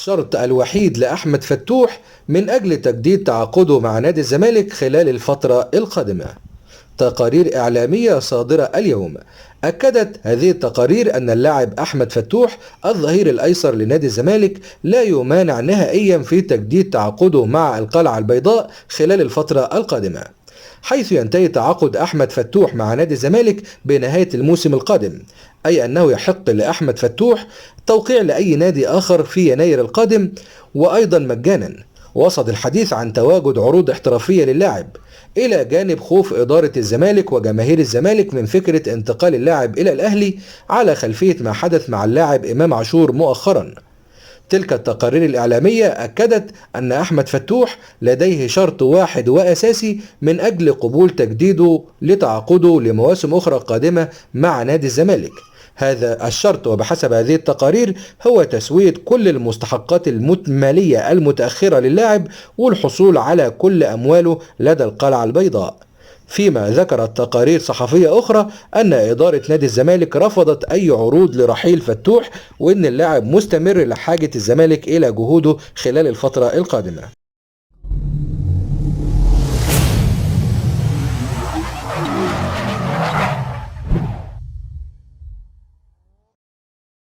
الشرط الوحيد لأحمد فتوح من أجل تجديد تعاقده مع نادي الزمالك خلال الفترة القادمة. تقارير إعلامية صادرة اليوم أكدت هذه التقارير أن اللاعب أحمد فتوح الظهير الأيسر لنادي الزمالك لا يمانع نهائيا في تجديد تعاقده مع القلعة البيضاء خلال الفترة القادمة، حيث ينتهي تعاقد أحمد فتوح مع نادي الزمالك بنهاية الموسم القادم، أي أنه يحق لأحمد فتوح توقيع لأي نادي آخر في يناير القادم وأيضا مجانا، وسط الحديث عن تواجد عروض احترافية للاعب، إلى جانب خوف إدارة الزمالك وجماهير الزمالك من فكرة انتقال اللاعب إلى الأهلي على خلفية ما حدث مع اللاعب إمام عاشور مؤخرا. تلك التقارير الإعلامية أكدت أن أحمد فتوح لديه شرط واحد وأساسي من أجل قبول تجديده لتعاقده لمواسم أخرى قادمة مع نادي الزمالك. هذا الشرط وبحسب هذه التقارير هو تسوية كل المستحقات المالية المتأخرة للاعب والحصول على كل أمواله لدى القلعة البيضاء. فيما ذكرت تقارير صحفية أخرى أن إدارة نادي الزمالك رفضت أي عروض لرحيل فتوح، وأن اللاعب مستمر لحاجة الزمالك إلى جهوده خلال الفترة القادمة.